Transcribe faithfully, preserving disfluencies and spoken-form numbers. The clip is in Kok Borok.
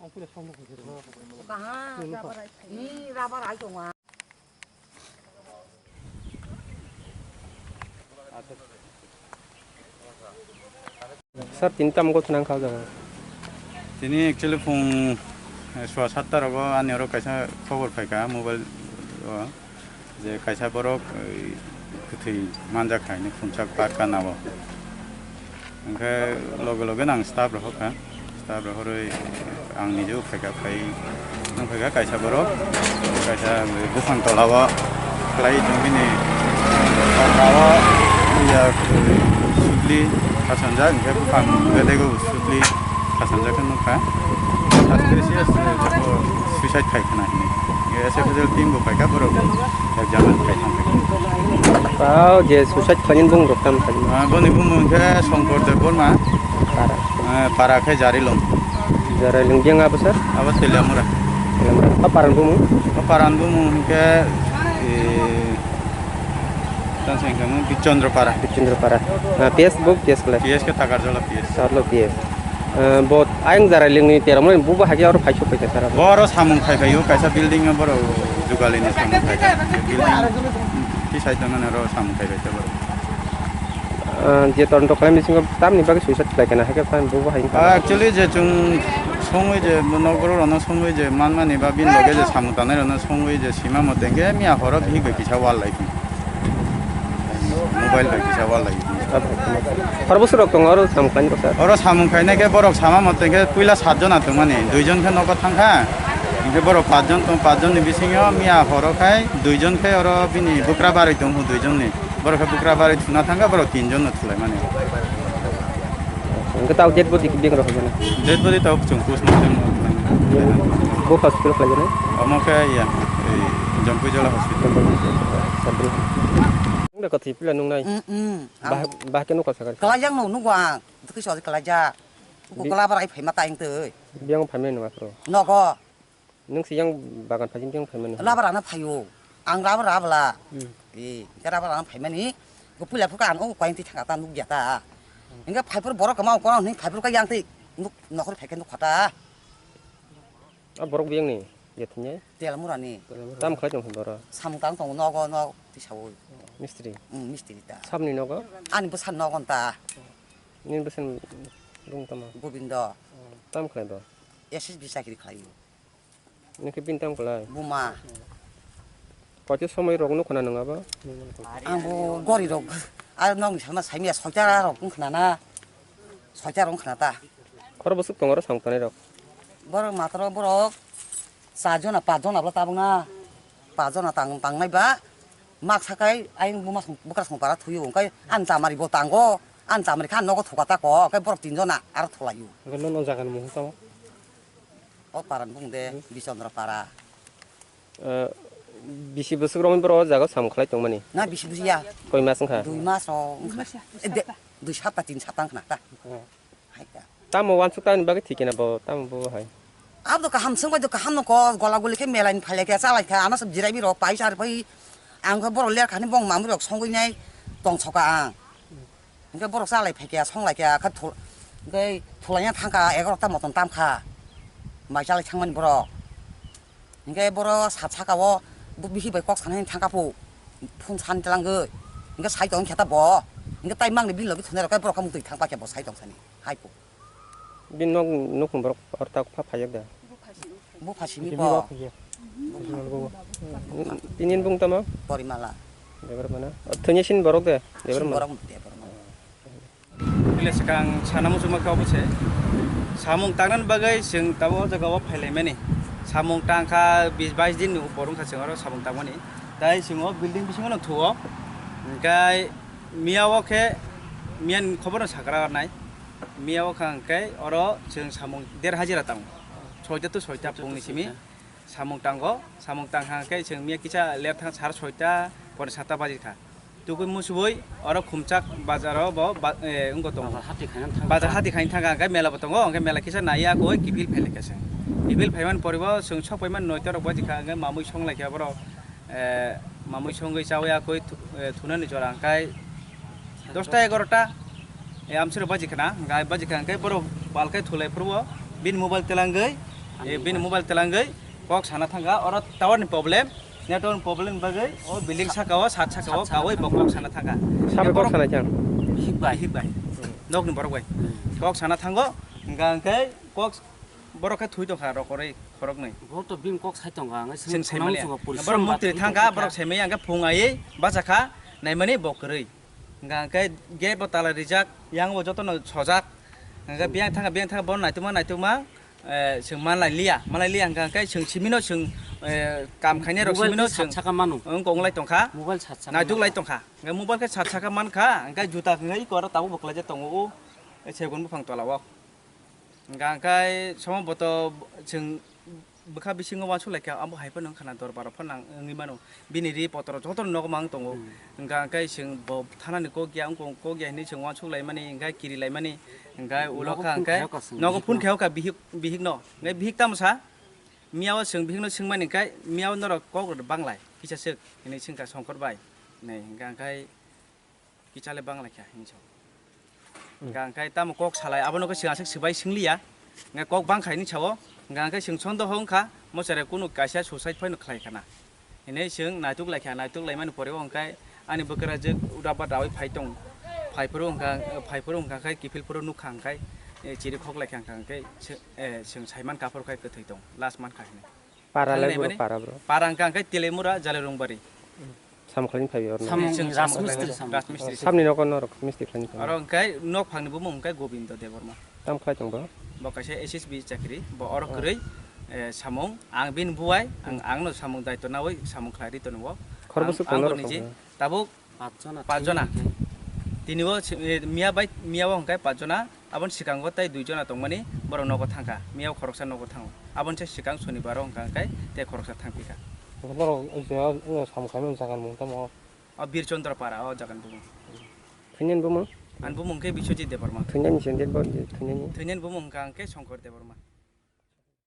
Sir, tini tamo gotho nang kha o jaga? Tini actually phung, eh, sowa satta rogo ani oro kaisa khobor phaikha mobile o, je kaisa borok, eh, kwthwi manjak hai hinwi khumchak park gana o. Hwnkhe loge loge no ang staff rohor kha. Staff rohorwi ang nijebo phaikha, phai, ang phaikha kaisa borok, kaisa bwphang tolao khlai tong bini, o ya sugli khasanjak, hwnkhe bwphang bedego sugli khasanjak khe nukha. Suicide khai khna hinwi. Hwnkhe S F S L team bo phaikha borok examine khai thang. Tao je suicide khlainani bumung rok tam khlainani? Ah, boni bumung khe Songkor Debbarma. Para. Ah, para khe Jarilung. Jarilung biyang abo sir? Abo Teliamura. Teliamura. O paran bumung? O paran bumung khe, eh, tan seng khe Bichandra para. Bichandra para. Ah, P S bo, P S khlai? P S khe Takarjala P S. Sarlo P S. Eh, bo ayang Jarilungni Teliamura ni bubo hakhe oro phai sok phaikha sir abo? Bo oro samung khai phaio, kaisa building o borok jugalini samung khai kha. Building tisai tongmani oro samung khai phaikha borok. Ah, je todonto khlaimani bisingo tamni bagwi suicide khlai kha na, hakhe tamni bubo hai wngkha? Ah, actually je chwng songwi je nokborok rokno songwi je manmani ba bini loge je samung tanai rokno songwi je sima mote hwnkhe miya horo bihik bai kisa wal lai. Mobile bai kisa wal lai. Hor bwswk rok tongo oro samung khlainai rok sir? Oro samung khainai khe borok sama mote khe puila saat jona tongmani, duijon khe nogo thangkha. Hwnkhe borok paanch jon tong, paanch jonni bisingo miya horo khai duijon khe oro bini bwkra barwi tongo duijonni. Borok khe bwkra barwi thuna thangkha, borok tinjon no thulaimani. Hwnkhe tao dead body khe beng rok hono? Dead body tao chwng postmortem. Bo hospital khlai jani? Omo khe ya, ei Jampui Jola hospital. Sabri. Nungda kathi pila nungnai. Mm, mm. Bah, ang bah khe nukha sakha. Kalajak no nugo ang. Dukhi sojak kalajak. Bi- Uko kala bara ai phaima ta ang tei. Biyang phaimani nung aphuru. Nogo. Nung siyang bagan phaising biyang phaimani. Labar ano phaio. Ang labar abla. Hmm. E, ke labar ano phaimani. Go puila phuka ano ko yang ti thanga ta nuk ya ta. Hingga phaipur borok kama ko ni phaipur ka yang ti nuk nokhor phaikhe nuk khata. A borok biyang ni ya thinyai. Teliamura ni. Tam khlai tong borok. Samung tang tong nogo nog ti sawi. Mistri. Hmm, mistri ta. Samni nogo. Ani bwsa nogo ta. Nini bwsa bung tama. Gobindo. Tam khlai bo. S S B chakri khlaio. Nini khe bini tam khlai? Buma. Koito somoi rok nukho na nung abo? Ang bo gori rok, a nokni sama saimya soita rok wngkha na, soita rok wngkha na ta. Khoro bwswk tongo oro samung tanai rok? Borok matro borok char jona, panch jona bwla tabuk na. Panch jona tang, tangnai ba, mak sakai ayang buma song, bwkra song para thuyo, hwnkhe ani chamari bo tango, ani chamari kha nogo thuka ta ko, hwnkhe borok tin jona aro thulaio. Hwnkhe nono jaga ni mung tamo? O para ni bung de, Bichandra para. Eh, bisi bwswk romwi borok o jaga o samung khlai tongmani? Na bisi bisi ya. Koi mas wngkha? Dui mas rok wngkha. Eh, de, dui sapta, tin sapta wngkha na ta. Hmm. Hai ta. Tamo wansuk tamni bagwi thikena bo, tamo bo hai? Abo kaham swngbai do kaham no ko, gola guli khe melai ni phailai khe chalai kha, ano se jirai bi rok pai char pai. Ang khe borok ler khani bong mamri rok songwi nai tong soka ang. Hingke borok chalai phaikha, songlai kha, kha thul-, hingke thulaina thangkha, egarota motom tamkha, mai chalai thangmani borok. Hingke borok sat saka o bo bihi bai kok sanani thangkha phu, phun san tlangwi, hingke sai tong khe ta bo, hingke tai mangni bini logi thunai rok khe borok khe mutui thang paikha bo sai tong sani, hai phu. Bini nok, nokni borok aro tak pha phaiyak da? Bupha simi bo. Tini bung tamo? Porimala. Debar mana? Thwini sin borok de? Debar mana? Borok de, borok mana. Bile swkang sana muchungma khe obo se. Samung tangnani bagwi chwng tabuk o jaga o phailaimani. Samung tangkha bis bais din ni upor wngkha chwng oro samung tangmani. Tai chwng o building bisingo no thuo. Hingkai miya o khe, miya ni khobor no sakra nai. Miya o kha hingkai oro chwng samung der hajira tango. Soita to soita pungni simi. Samung tango, samung tangkha hingke chwng miya kisa ler thang sar soita pore satta baji kha. Tukui musubui oro khumchak bazar o bo ba, eh, wngbo tongo. Bazar hati khaina thang Bazar kha. Hati khaina thang kha hingke mela bo tongo, hingke mela kisa naiya koi kiphil phailai kha chwng. Kiphil phaiman pore bo chwng sok paiman noita rok baji kha hingke mamui songlai kha borok, eh, mamui songwi chawi ya koi thu-, eh, thunani jora hingke dosta egarota, eh, amsero baji khna, hingke baji kha hingke borok balkai thulai phuru bo bini mobile telangwi Eh, bini mobile telangwi kok sana thangkha, oro tower ni problem, network ni problem bagwi o building saka o, sat saka o kawi bo kok sana thangkha. Sabai kok sanai chang? Bihik bai. Bihik bai. Nok ni borok bai. Hmm. Kok sana thango, hingka hingke kok borok khe thwi tongkha rokorwi khoroknwi. Borok to bini kok sai tongkha, ang Chwng sai manya. Borok mukti thangkha, borok sai manya, hingke phung aiwi bachakha, naimani bo kwrwi. Hingka hingke gate bo tala rijak, yang bo jotono sojak. Hingke biyang thangkha, biyang thangkha, bono naitokma, naitokma, eh, chwng manlai liya, manlai liya hingka hingke chwng simino chwng, eh, kam khainai rok simino chwng sat saka manu. Wng kong lai tongkha. Mobile sat saka naituk lai tongkha. Hingke mobile khe sat saka mankha, hingke juta hingke iko aro tabuk bo kwlaijak tongo o, eh, segun buphang tola o. Hingka hingke somo boto chwng bwkha bisingo uansuk laikha, abo hai phano wngkha na dorbar rok phano nang wngwi mano. Bini ri potro joto nogo mang tongo. Hmm. Hingka hingke chwng bo thanani kok ya, wngkong kok ya hinwi chwng uansuk laimani, hingke kiri laimani, hingke ulo kha hingke nogo phone khayo ka bihik, bihik no. Hingke bihik tamo sa? Miyao chwng bihik no swngmani hingke miyao norok kok rw banglai, kisa swk hinwi swngkha Songkor bai. Hinwi hingka hingke kisa le banglai kha hinwi sa. Hmm. Hingka hingke tamo kok salai, abono khe chwng aswk swbai swngliya. Hingke kok bangkha hinwi sao. Hingka hingke chwng sondoho wngkha, mo chwrai kunu kaisa suicide phano khlai khana. Hinwi chwng naituk laikha, naituk laimani pore o hingke ani bwkrajwk uda ba dawi phai tong. Phaiphuru hingka, phaiphuru hingka khe kiphilphuru nukha hingke, eh, chiri khok laikha hingka hingke chwng, eh, chwng saiman kaphuru khe kwthwi tong, last mankha hinwi. Para le bro, para bro. Para hingka hingke Telemura, Jalirungbari. Samung khlaini phai orno. Samung Rajmistri samung. Rajmistri. Samni nogo norok mistri khlaini phai. Oro hingke nok phangni bumung hingke Gobindo Debbarma. Tam khlai tong bo? Bo kaisa S S B chakri, bo oro kwrwi, eh, samung, ang bini buwai, ang, angno samung daitw nawi samung khlai ri tongo. Khorbo suk tong norok niji, tabuk pach jona. Pach jona. Tini o si-, eh, miya bai, miya o hingke pach jona, aboni swkango tei dui jona tongmani borok nogo thangkha, miya o khoroksa nogo thango. Aboni se swkang sonibar o hingka hingke tei khoroksa thangpikha. Norok je o, o samung khlaimani jaga ni mung tamo? O Birchandra Para, o jaga ni bumung. Thwinani bumung? Ani bumung khe Biswajit Debbarma. Thwinani se Debbar-, thwinani? Thwinani bumung hingka hingke Shankar Debbarma.